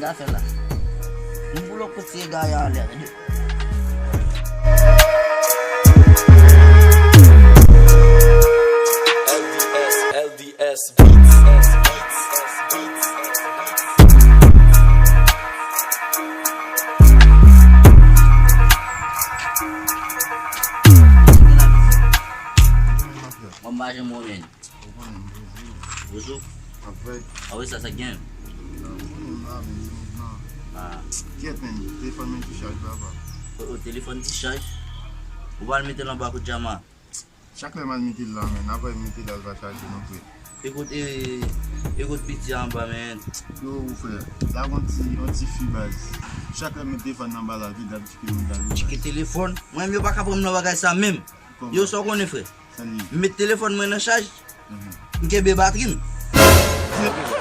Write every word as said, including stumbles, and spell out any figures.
Sa fè la. M pou lòt kote gaya anlè. Mwen pa janm wè men. Ou konnen m poze. Poze w? Ap fèt. A wi, sa, sa k gen? Nan, ou konnen m la, men, se mouvman. Ah. Kyèt, men, telefòn mwen ki chaj, papa. O, o, telefòn ki chaj? Ou pa al mete l anba kout djama? Chak lè m al mete l la, men, apre m mete l la, l pa chaje non, frè. Ekout, e, ekout piti a anba, men. Yo, frè, la gon ti, yon ti fi baz. Chak lè m mete telefòn nan anba la, vide, l ap tcheke moun, l ap vide. Tcheke telefòn? Mwen menm yo pa ka pran m nan bagay sa menm. Kòman? Yo, sa w konnen, frè? Sa l ye? M met telefòn mwen nan chaj, mhm, m kenbe batri m.